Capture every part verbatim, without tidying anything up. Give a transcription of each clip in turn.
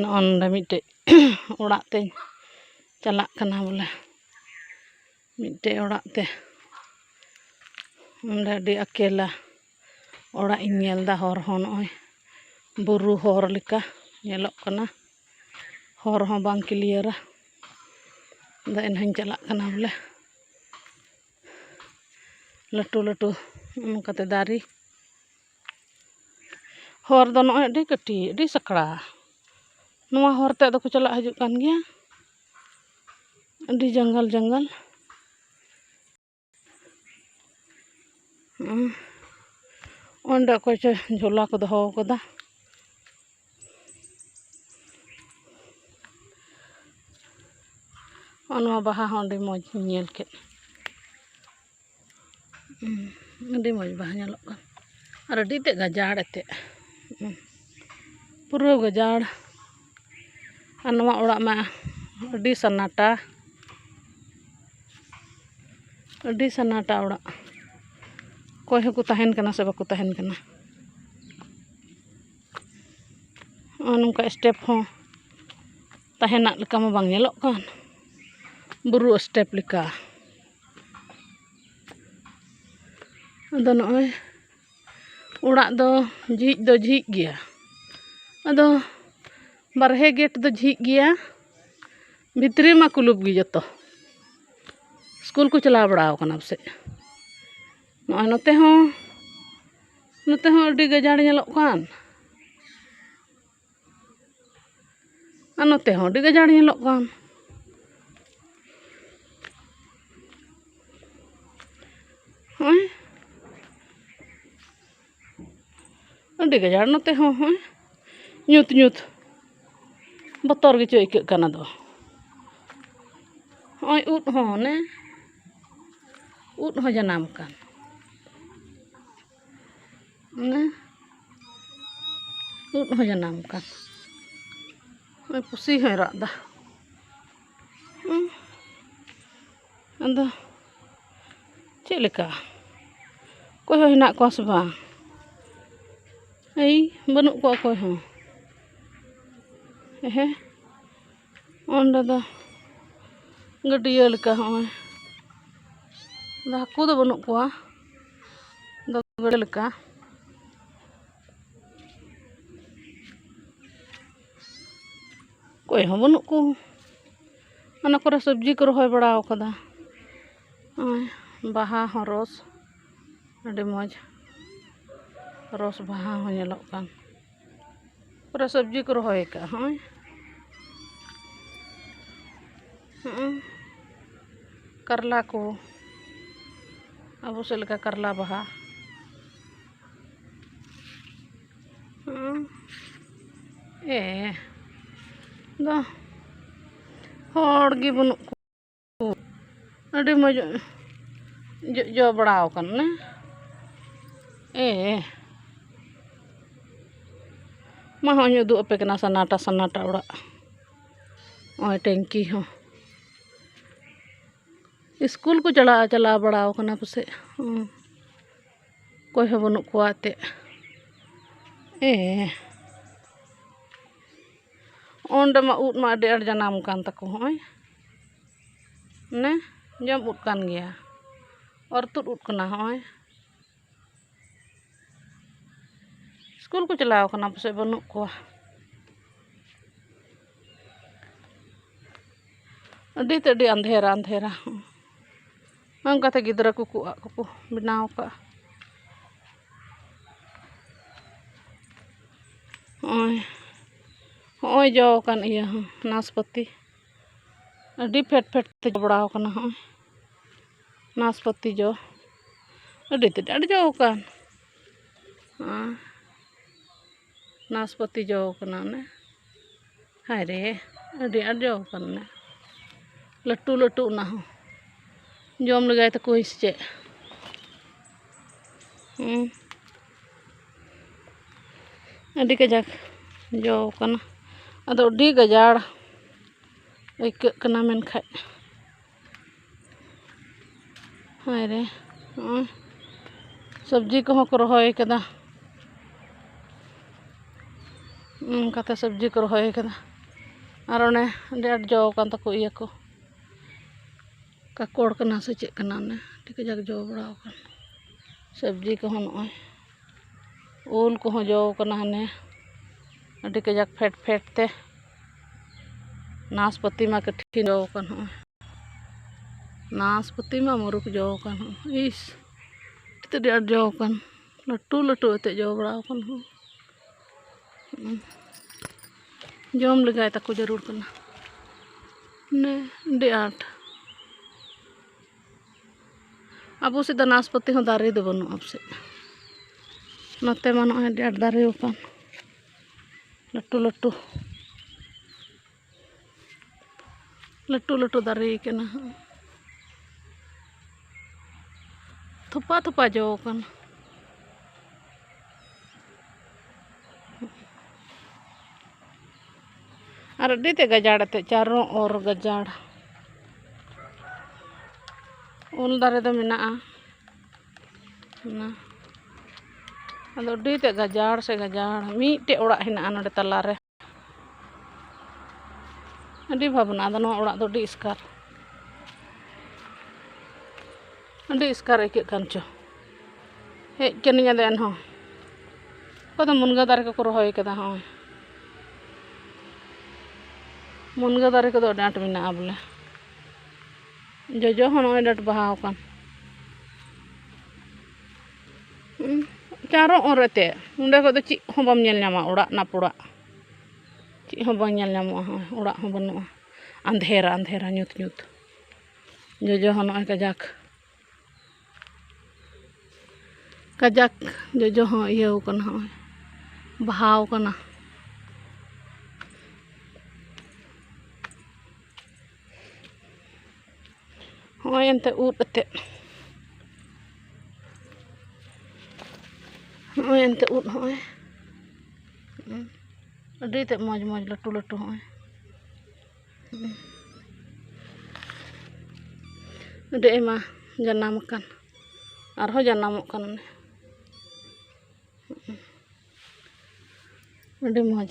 ᱱᱚᱜᱼᱚ ᱱᱚᱰᱮ ᱢᱤᱫᱴᱮᱡ ᱚᱲᱟᱜ ᱛᱮᱧ ᱪᱟᱞᱟᱜ ᱠᱟᱱᱟ ᱵᱚᱞᱮ, ᱢᱤᱫᱴᱮᱡ ᱚᱲᱟᱜ ᱛᱮ᱾ ᱚᱸᱰᱮ ᱟᱹᱰᱤ ᱟᱠᱮᱞᱟ ᱚᱲᱟᱜ ᱤᱧ ᱧᱮᱞ ᱮᱫᱟ᱾ ᱦᱚᱨ ᱦᱚᱸ ᱱᱚᱜᱼᱚᱭ ᱵᱩᱨᱩ ᱦᱚᱨ ᱞᱮᱠᱟ ᱧᱮᱞᱚᱜ ᱠᱟᱱᱟ, ᱦᱚᱨ ᱦᱚᱸ ᱵᱟᱝ ᱠᱞᱤᱭᱟᱨᱟ᱾ ᱟᱫᱚ ᱮᱱᱦᱚᱸᱧ ᱪᱟᱞᱟᱜ ᱠᱟᱱᱟ ᱵᱚᱞᱮ᱾ ᱞᱟᱹᱴᱩ ᱞᱟᱹᱴᱩ ᱱᱚᱝᱠᱟᱛᱮ ᱫᱟᱨᱮ᱾ ᱦᱚᱨ ᱫᱚ ᱱᱚᱜᱼᱚᱭ ᱟᱹᱰᱤ ᱠᱟᱹᱴᱤᱡ, ᱟᱹᱰᱤ ᱥᱟᱠᱲᱟ᱾ ᱱᱚᱣᱟ ᱦᱚᱨ ᱛᱮ ᱟᱫᱚ ᱠᱚ ᱪᱟᱞᱟᱜ ᱦᱤᱡᱩᱜ ᱠᱟᱱ ᱜᱮᱭᱟ, ᱟᱹᱰᱤ ᱡᱟᱝᱜᱟᱞ ᱡᱟᱝᱜᱟᱞ᱾ ᱦᱩᱸ᱾ ᱚᱸᱰᱮ ᱚᱠᱚᱭ ᱪᱚ ᱡᱷᱚᱞᱟ ᱠᱚ ᱫᱚᱦᱚ ᱠᱟᱫᱟ᱾ ᱱᱚᱜᱼᱚ ᱱᱚᱣᱟ ᱵᱟᱦᱟ ᱦᱚᱸ ᱟᱹᱰᱤ ᱢᱚᱡᱽ ᱤᱧ ᱧᱮᱞ ᱠᱮᱫ᱾ ᱦᱩᱸ, ᱟᱹᱰᱤ ᱢᱚᱡᱽ ᱵᱟᱦᱟ ᱧᱮᱞᱚᱜ ᱠᱟᱱᱟ᱾ ᱟᱨ ᱟᱹᱰᱤ ᱛᱮᱫ ᱜᱟᱡᱟᱲ ᱮᱱᱛᱮᱫ᱾ ᱦᱩᱸ, ᱯᱩᱨᱟᱹ ᱜᱟᱡᱟᱲ᱾ ᱟᱨ ᱱᱚᱣᱟ ᱚᱲᱟᱜ ᱢᱟ ᱟᱹᱰᱤ ᱥᱟᱱᱟᱴᱟ, ᱟᱹᱰᱤ ᱥᱟᱱᱟᱴᱟ ᱚᱲᱟᱜ᱾ ᱚᱠᱚᱭ ᱦᱚᱸᱠᱚ ᱛᱟᱦᱮᱱ ᱠᱟᱱᱟ ᱥᱮ ᱵᱟᱠᱚ ᱛᱟᱦᱮᱱ ᱠᱟᱱᱟ᱾ ᱱᱚᱜᱼᱚ ᱱᱚᱝᱠᱟ step ᱦᱚᱸ ᱛᱟᱦᱮᱱᱟᱜ ᱞᱮᱠᱟ ᱢᱟ ᱵᱟᱝ ᱧᱮᱞᱚᱜ ᱠᱟᱱ, ᱵᱩᱨᱩ step ᱞᱮᱠᱟ᱾ ᱟᱫᱚ ᱱᱚᱜᱼᱚᱭ ᱚᱲᱟᱜ ᱫᱚ ᱡᱷᱤᱡ ᱫᱚ ᱡᱷᱤᱡ ᱜᱮᱭᱟ, ᱟᱫᱚ ᱵᱟᱨᱦᱮ gate ᱫᱚ ᱡᱷᱤᱡ ᱜᱮᱭᱟ, ᱵᱷᱤᱛᱨᱤ ᱢᱟ ᱠᱩᱞᱩᱯ ᱜᱮ ᱡᱚᱛᱚ᱾ ᱥᱠᱩᱞ ᱠᱚ ᱪᱟᱞᱟᱣ ᱵᱟᱲᱟ ᱟᱠᱟᱱᱟ ᱯᱟᱥᱮᱡ᱾ ᱱᱚᱜᱼᱚᱭ ᱱᱚᱛᱮ ᱦᱚᱸ, ᱱᱚᱛᱮ ᱦᱚᱸ ᱟᱹᱰᱤ ᱜᱟᱡᱟᱲ ᱧᱮᱞᱚᱜ ᱠᱟᱱ᱾ ᱟᱨ ᱱᱚᱛᱮ ᱦᱚᱸ ᱟᱹᱰᱤ ᱜᱟᱡᱟᱲ ᱧᱮᱞᱚᱜ ᱠᱟᱱ᱾ ᱦᱚᱸᱜᱼᱚᱭ ᱟᱹᱰᱤ ᱜᱟᱡᱟᱲ ᱱᱚᱛᱮ ᱦᱚᱸ, ᱦᱚᱸᱜᱼᱚᱭ ᱧᱩᱛ ᱧᱩᱛ᱾ ᱵᱚᱛᱚᱨ ᱜᱮᱪᱚ ᱟᱹᱭᱠᱟᱹᱜ ᱠᱟᱱᱟ ᱫᱚ᱾ ᱦᱚᱸᱜᱼᱚᱭ ᱩᱫ ᱦᱚᱸ ᱚᱱᱮ, ᱩᱫ ᱦᱚᱸ ᱡᱟᱱᱟᱢ ᱠᱟᱱ᱾ ᱚᱱᱮ ᱩᱫ ᱦᱚᱸ ᱡᱟᱱᱟᱢ ᱠᱟᱱ᱾ ᱱᱚᱜᱼᱚᱭ ᱯᱩᱥᱤ ᱦᱚᱸᱭ ᱨᱟᱜ ᱮᱫᱟ᱾ ᱦᱩᱸ᱾ ᱟᱫᱚ ᱪᱮᱫ ᱞᱮᱠᱟ? ᱚᱠᱚᱭ ᱦᱚᱸ ᱦᱮᱱᱟᱜ ᱠᱚᱣᱟ ᱥᱮ ᱵᱟᱝ? ᱮᱭ, ᱵᱟᱹᱱᱩᱜ ᱠᱚᱣᱟ ᱚᱠᱚᱭ ᱦᱚᱸ᱾ ᱦᱮᱸ, ᱚᱸᱰᱮ ᱫᱚ ᱜᱟᱹᱰᱭᱟᱹ ᱞᱮᱠᱟ᱾ ᱦᱚᱸᱜᱼᱚᱭ ᱫᱚ ᱦᱟᱹᱠᱩ ᱫᱚ ᱵᱟᱹᱱᱩᱜ ᱠᱚᱣᱟ, ᱫᱚ ᱜᱟᱹᱰᱭᱟᱹ ᱞᱮᱠᱟ᱾ ᱚᱠᱚᱭ ᱦᱚᱸ ᱵᱟᱹᱱᱩᱜ ᱠᱚ᱾ ᱚᱱᱟ ᱠᱚᱨᱮ ᱥᱚᱵᱽᱡᱤ ᱠᱚ ᱨᱚᱦᱚᱭ ᱵᱟᱲᱟ ᱟᱠᱟᱫᱟ᱾ ᱱᱚᱜᱼᱚᱭ ᱵᱟᱦᱟ ᱦᱚᱸ ᱨᱚᱥ, ᱟᱹᱰᱤ ᱢᱚᱡᱽ ᱨᱚᱥ ᱵᱟᱦᱟ ᱦᱚᱸ ᱧᱮᱞᱚᱜ ᱠᱟᱱ᱾ ᱯᱩᱨᱟᱹ ᱥᱚᱵᱽᱡᱤ ᱠᱚ ᱨᱚᱦᱚᱭ ᱟᱠᱟᱫᱼᱟ᱾ ᱦᱚᱸᱜᱼᱚᱭ, ᱦᱚᱸᱜᱼᱚᱭ ᱠᱟᱨᱞᱟ ᱠᱚ, ᱟᱵᱚ ᱥᱮᱫ ᱞᱮᱠᱟ ᱠᱟᱨᱞᱟ ᱵᱟᱦᱟ᱾ ᱦᱩᱸ᱾ ᱮ, ᱫᱚ ᱦᱚᱲ ᱜᱮ ᱵᱟᱹᱱᱩᱜ ᱠᱚ᱾ ᱟᱹᱰᱤ ᱢᱚᱡᱽ ᱡᱚ, ᱡᱚ ᱵᱟᱲᱟᱣ ᱠᱟᱱᱟ᱾ ᱮ, ᱢᱟ ᱦᱚᱸᱧ ᱩᱫᱩᱜ ᱟᱯᱮ ᱠᱟᱱᱟ ᱥᱟᱱᱟᱴᱟ, ᱥᱟᱱᱟᱴᱟ ᱚᱲᱟᱜ᱾ ᱱᱚᱜᱼᱚᱭ ᱴᱮᱝᱠᱤ ᱦᱚᱸ᱾ ᱤᱥᱠᱩᱞ ᱠᱚ ᱪᱟᱞᱟᱜᱼᱟ, ᱪᱟᱞᱟᱣ ᱵᱟᱲᱟᱣ ᱠᱟᱱᱟ ᱯᱟᱥᱮᱡ᱾ ᱦᱩᱸ᱾ ᱚᱠᱚᱭ ᱦᱚᱸ ᱵᱟᱹᱱᱩᱜ ᱠᱚᱣᱟ ᱮᱱᱛᱮᱫ᱾ ᱮ, ᱚᱸᱰᱮ ᱢᱟ ᱩᱫ ᱢᱟ ᱟᱹᱰᱤ ᱟᱸᱴ ᱡᱟᱱᱟᱢ ᱠᱟᱱ ᱛᱟᱠᱚ᱾ ᱦᱚᱸᱜᱼᱚᱭ ᱚᱱᱮ ᱡᱚᱢ ᱩᱫ ᱠᱟᱱ ᱜᱮᱭᱟ, ᱚᱨ ᱛᱩᱫ ᱩᱫ ᱠᱟᱱᱟ᱾ ᱦᱚᱸᱜᱼᱚᱭ ᱤᱥᱠᱩᱞ ᱠᱚ ᱪᱟᱞᱟᱣ ᱠᱟᱱᱟ, ᱯᱟᱥᱮᱡ ᱵᱟᱹᱱᱩᱜ ᱠᱚᱣᱟ᱾ ᱟᱹᱰᱤ ᱛᱮᱫ ᱟᱹᱰᱤ ᱟᱸᱫᱷᱮᱨᱟ, ᱟᱸᱫᱷᱮᱨᱟ᱾ ᱚᱱᱠᱟᱛᱮ ᱜᱤᱫᱽᱨᱟᱹ ᱠᱚᱠᱚ ᱟᱜ ᱠᱚᱠᱚ ᱵᱮᱱᱟᱣ ᱠᱟᱜᱼᱟ᱾ ᱦᱚᱸᱜᱼᱚᱭ, ᱦᱚᱸᱜᱼᱚᱭ ᱡᱚ ᱟᱠᱟᱱ ᱤᱭᱟᱹ ᱦᱚᱸ, ᱱᱟᱥᱯᱟᱹᱛᱤ᱾ ᱟᱹᱰᱤ ᱯᱷᱮᱰ ᱯᱷᱮᱰ ᱛᱮ ᱡᱚ ᱵᱟᱲᱟᱣ ᱠᱟᱱᱟ᱾ ᱦᱚᱸᱜᱼᱚᱭ ᱱᱟᱥᱯᱟᱹᱛᱤ ᱡᱚ ᱟᱹᱰᱤ ᱛᱮᱫ ᱟᱹᱰᱤ ᱡᱚ ᱟᱠᱟᱱ᱾ ᱦᱚᱸᱜᱼᱚᱭ ᱱᱟᱥᱯᱟᱹᱛᱤ ᱡᱚ ᱠᱟᱱᱟ ᱚᱱᱮ᱾ ᱦᱟᱭ ᱨᱮ, ᱟᱹᱰᱤ ᱟᱸᱴ ᱡᱚ ᱠᱟᱱᱟ ᱚᱱᱮ᱾ ᱞᱟᱹᱴᱩ ᱞᱟᱹᱴᱩ ᱚᱱᱟ ᱦᱚᱸ᱾ ᱡᱚᱢ ᱞᱮᱜᱟᱭ ᱛᱟᱠᱚᱣᱟᱹᱧ ᱥᱮ ᱪᱮᱫ? ᱦᱩᱸ᱾ ᱟᱹᱰᱤ ᱠᱟᱡᱟᱠ ᱡᱚ ᱠᱟᱱᱟ᱾ ᱟᱫᱚ ᱟᱹᱰᱤ ᱜᱟᱡᱟᱲ ᱟᱹᱭᱠᱟᱹᱜ ᱠᱟᱱᱟ ᱢᱮᱱᱠᱷᱟᱡ᱾ ᱦᱟᱭ ᱨᱮ, ᱦᱚᱸᱜᱼᱚᱭ ᱥᱚᱵᱽᱡᱤ ᱠᱚᱦᱚᱸ ᱠᱚ ᱨᱚᱦᱚᱭ ᱠᱟᱫᱟ᱾ ᱚᱱᱠᱟᱛᱮ ᱥᱚᱵᱽᱡᱤ ᱠᱚ ᱨᱚᱦᱚᱭ ᱠᱟᱫᱟ᱾ ᱟᱨ ᱚᱱᱮ ᱟᱹᱰᱤ ᱟᱸᱴ ᱡᱚ ᱟᱠᱟᱱ ᱛᱟᱠᱚ ᱤᱭᱟᱹ ᱠᱚ, ᱠᱟᱠᱚᱲ ᱠᱟᱱᱟ ᱥᱮ ᱪᱮᱫ ᱠᱟᱱᱟ, ᱚᱱᱮ ᱟᱹᱰᱤ ᱠᱟᱡᱟᱠ ᱡᱚ ᱵᱟᱲᱟ ᱟᱠᱟᱱ᱾ ᱥᱚᱵᱽᱡᱤ ᱠᱚᱦᱚᱸ ᱱᱚᱜᱼᱚᱭ ᱩᱞ ᱠᱚᱦᱚᱸ ᱡᱚ ᱟᱠᱟᱱᱟ ᱦᱟᱱᱮ ᱟᱹᱰᱤ ᱠᱟᱡᱟᱠ ᱯᱷᱮᱰ ᱯᱷᱮᱰ ᱛᱮ᱾ ᱱᱟᱥᱯᱟᱹᱛᱤ ᱢᱟ ᱠᱟᱹᱴᱷᱤᱱ ᱡᱚ ᱟᱠᱟᱱ ᱦᱚᱸᱜᱼᱚᱭ᱾ ᱱᱟᱥᱯᱟᱹᱛᱤ ᱢᱟ ᱢᱩᱨᱩᱠ ᱡᱚ ᱟᱠᱟᱱ ᱦᱚᱸᱜᱼᱚᱭ᱾ ᱤᱥ, ᱛᱤᱱᱟᱹᱜ ᱟᱸᱴ ᱡᱚ ᱟᱠᱟᱱ᱾ ᱞᱟᱹᱴᱩ ᱞᱟᱹᱴᱩ ᱟᱛᱮᱫ ᱡᱚ ᱵᱟᱲᱟ ᱟᱠᱟᱱ ᱦᱚᱸ᱾ ᱦᱩᱸ᱾ ᱡᱚᱢ ᱞᱮᱜᱟᱭ ᱛᱟᱠᱚ ᱡᱟᱹᱨᱩᱲ ᱠᱟᱱᱟ᱾ ᱱᱮ, ᱟᱹᱰᱤ ᱟᱸᱴ᱾ ᱟᱵᱚ ᱥᱮᱫ ᱫᱚ ᱱᱟᱥᱯᱟᱹᱛᱤ ᱦᱚᱸ ᱫᱟᱨᱮ ᱫᱚ ᱵᱟᱹᱱᱩᱜᱼᱟ ᱯᱟᱥᱮᱡ᱾ ᱱᱚᱛᱮ ᱢᱟ ᱱᱚᱜᱼᱚᱭ ᱟᱹᱰᱤ ᱟᱸᱴ ᱫᱟᱨᱮ ᱟᱠᱟᱱ᱾ ᱞᱟᱹᱴᱩ ᱞᱟᱹᱴᱩ, ᱞᱟᱹᱴᱩ ᱞᱟᱹᱴᱩ ᱫᱟᱨᱮ ᱠᱟᱱᱟ ᱦᱟᱸᱜ᱾ ᱛᱷᱚᱯᱟ ᱛᱷᱚᱯᱟ ᱡᱚ ᱟᱠᱟᱱᱟ᱾ ᱟᱨ ᱟᱹᱰᱤ ᱛᱮᱫ ᱜᱟᱡᱟᱲ ᱮᱱᱛᱮᱫ, ᱪᱟᱨᱚ ᱚᱨ ᱜᱟᱡᱟᱲ᱾ ᱩᱞ ᱫᱟᱨᱮ ᱫᱚ ᱢᱮᱱᱟᱜᱼᱟ᱾ ᱚᱱᱟ᱾ ᱟᱫᱚ ᱟᱹᱰᱤ ᱛᱮᱫ ᱜᱟᱡᱟᱲ ᱥᱮ ᱜᱟᱡᱟᱲ᱾ ᱢᱤᱫᱴᱮᱡ ᱚᱲᱟᱜ ᱦᱮᱱᱟᱜᱼᱟ ᱱᱚᱰᱮ ᱛᱟᱞᱟᱨᱮ᱾ ᱟᱹᱰᱤ ᱵᱷᱟᱵᱽᱱᱟ᱾ ᱟᱫᱚ ᱱᱚᱣᱟ ᱚᱲᱟᱜ ᱫᱚ ᱟᱹᱰᱤ ᱮᱥᱠᱟᱨ᱾ ᱟᱹᱰᱤ ᱮᱥᱠᱟᱨ ᱟᱹᱭᱠᱟᱹᱜ ᱠᱟᱱ ᱪᱚ᱾ ᱦᱮᱡ ᱠᱟᱹᱱᱟᱹᱧ ᱟᱫᱚ ᱮᱱᱦᱚᱸ᱾ ᱚᱠᱚᱭ ᱫᱚ ᱢᱩᱱᱜᱟᱹ ᱫᱟᱨᱮ ᱠᱚᱠᱚ ᱨᱚᱦᱚᱭ ᱠᱟᱫᱟ, ᱦᱚᱸᱜᱼᱚᱭ᱾ ᱢᱩᱱᱜᱟᱹ ᱫᱟᱨᱮ ᱠᱚᱫᱚ ᱟᱹᱰᱤ ᱟᱸᱴ ᱢᱮᱱᱟᱜᱼᱟ ᱵᱚᱞᱮ᱾ ᱡᱚᱡᱚ ᱦᱚᱸ ᱱᱚᱜᱼᱚᱭ ᱰᱟᱴ ᱵᱟᱦᱟ ᱟᱠᱟᱱ᱾ ᱦᱩᱸ, ᱪᱟᱨᱚ ᱚᱨ ᱮᱛᱮ᱾ ᱱᱚᱸᱰᱮ ᱠᱷᱚᱡ ᱫᱚ ᱪᱮᱫ ᱦᱚᱸ ᱵᱟᱢ ᱧᱮᱞ ᱧᱟᱢᱟ, ᱚᱲᱟᱜ ᱨᱮᱱᱟᱜ ᱯᱚᱲᱟᱜ᱾ ᱪᱮᱫ ᱦᱚᱸ ᱵᱟᱝ ᱧᱮᱞ ᱧᱟᱢᱚᱜᱼᱟ, ᱦᱚᱸᱜᱼᱚᱭ, ᱚᱲᱟᱜ ᱦᱚᱸ ᱵᱟᱹᱱᱩᱜᱼᱟ᱾ ᱟᱸᱫᱷᱮᱨᱟ, ᱟᱸᱫᱷᱮᱨᱟ, ᱧᱩᱛ, ᱧᱩᱛ᱾ ᱡᱚᱡᱚ ᱦᱚᱸ ᱱᱚᱜᱼᱚᱭ ᱠᱟᱡᱟᱠ, ᱠᱟᱡᱟᱠ ᱡᱚᱡᱚ ᱦᱚᱸ ᱤᱭᱟᱹᱣ ᱠᱟᱱᱟ, ᱦᱚᱸᱜᱼᱚᱭ, ᱵᱟᱦᱟᱣ ᱠᱟᱱᱟ᱾ ᱦᱚᱸᱜᱼᱚᱭ ᱮᱱᱛᱮ ᱩᱫ ᱮᱛᱮᱫ᱾ ᱦᱚᱸᱜᱼᱚᱭ ᱮᱱᱛᱮ ᱩᱫ, ᱦᱚᱸᱜᱼᱚᱭ᱾ ᱟᱹᱰᱤ ᱛᱮᱫ ᱢᱚᱡᱽ ᱢᱚᱡᱽ ᱞᱟᱹᱴᱩ ᱞᱟᱹᱴᱩ, ᱦᱚᱸᱜᱼᱚᱭ᱾ ᱟᱹᱰᱤ ᱟᱭᱢᱟ ᱡᱟᱱᱟᱢ ᱟᱠᱟᱱ᱾ ᱟᱨᱦᱚᱸ ᱡᱟᱱᱟᱢᱚᱜ ᱠᱟᱱᱟ ᱚᱱᱮ᱾ ᱟᱹᱰᱤ ᱢᱚᱡᱽ᱾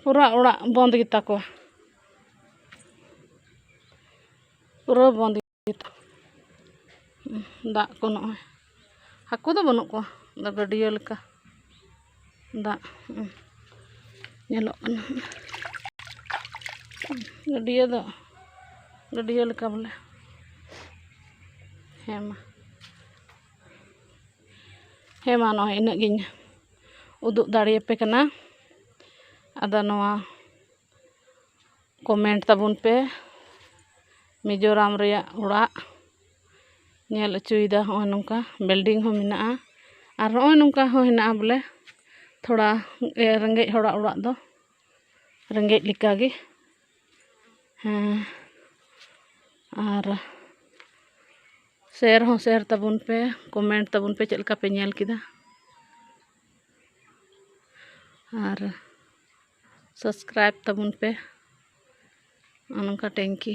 ᱯᱩᱨᱟᱹ ᱚᱲᱟᱜ ᱵᱚᱸᱫᱽ ᱜᱮᱛᱟ ᱠᱚᱣᱟ, ᱯᱩᱨᱟᱹ ᱵᱚᱸᱫᱽ ᱜᱮᱛᱟ᱾ ᱫᱟᱜ ᱠᱚ ᱱᱚᱜᱼᱚᱭ, ᱦᱟᱹᱠᱩ ᱫᱚ ᱵᱟᱹᱱᱩᱜ ᱠᱚᱣᱟ, ᱫᱚ ᱜᱟᱹᱰᱭᱟᱹ ᱞᱮᱠᱟ ᱫᱟᱜ ᱧᱮᱞᱚᱜ ᱠᱟᱱᱟ᱾ ᱜᱟᱹᱰᱭᱟᱹ ᱫᱚ ᱜᱟᱹᱰᱭᱟᱹ ᱞᱮᱠᱟ ᱵᱚᱞᱮ᱾ ᱦᱮᱸ ᱢᱟ, ᱦᱮᱸ ᱢᱟ, ᱱᱚᱜᱼᱚᱭ ᱤᱱᱟᱹᱜ ᱜᱤᱧ ᱩᱫᱩᱜ ᱫᱟᱲᱮᱭᱟᱯᱮ ᱠᱟᱱᱟ᱾ ᱟᱫᱚ ᱱᱚᱣᱟ comment ᱛᱟᱵᱚᱱ ᱯᱮ, ᱢᱤᱡᱳᱨᱟᱢ ᱨᱮᱭᱟᱜ ᱚᱲᱟᱜ ᱧᱮᱞ ᱦᱚᱪᱚᱭᱮᱫᱟ᱾ ᱦᱚᱸᱜᱼᱚᱭ ᱱᱚᱝᱠᱟ building ᱦᱚᱸ ᱢᱮᱱᱟᱜᱼᱟ, ᱟᱨ ᱱᱚᱜᱼᱚᱭ ᱱᱚᱝᱠᱟ ᱦᱚᱸ ᱦᱮᱱᱟᱜᱼᱟ ᱵᱚᱞᱮ, ᱛᱷᱚᱲᱟ ᱨᱮᱸᱜᱮᱡ ᱦᱚᱲᱟᱜ ᱚᱲᱟᱜ ᱫᱚ ᱨᱮᱸᱜᱮᱡ ᱞᱮᱠᱟᱜᱮ᱾ ᱦᱮᱸ, ᱟᱨ share ᱦᱚᱸ share ᱛᱟᱵᱚᱱ ᱯᱮ, comment ᱛᱟᱵᱚᱱ ᱯᱮ ᱪᱮᱫ ᱞᱮᱠᱟ ᱯᱮ ᱧᱮᱞ ᱠᱮᱫᱟ, ᱟᱨ subscribe ᱛᱟᱵᱚᱱ ᱯᱮ᱾ ᱱᱚᱜᱼᱚ ᱱᱚᱝᱠᱟ ᱴᱮᱝᱠᱤ᱾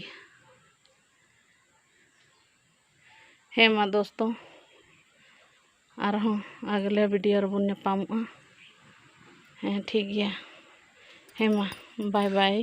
ᱦᱮᱸ ᱢᱟ ᱫᱳᱥᱛᱚ, ᱟᱨᱦᱚᱸ ᱟᱜᱽᱞᱮ video ᱨᱮᱵᱚᱱ ᱧᱟᱯᱟᱢᱚᱜᱼᱟ᱾ ᱦᱮᱸ, ᱴᱷᱤᱠ ᱜᱮᱭᱟ᱾ ᱦᱮᱸ ᱢᱟ, bye bye᱾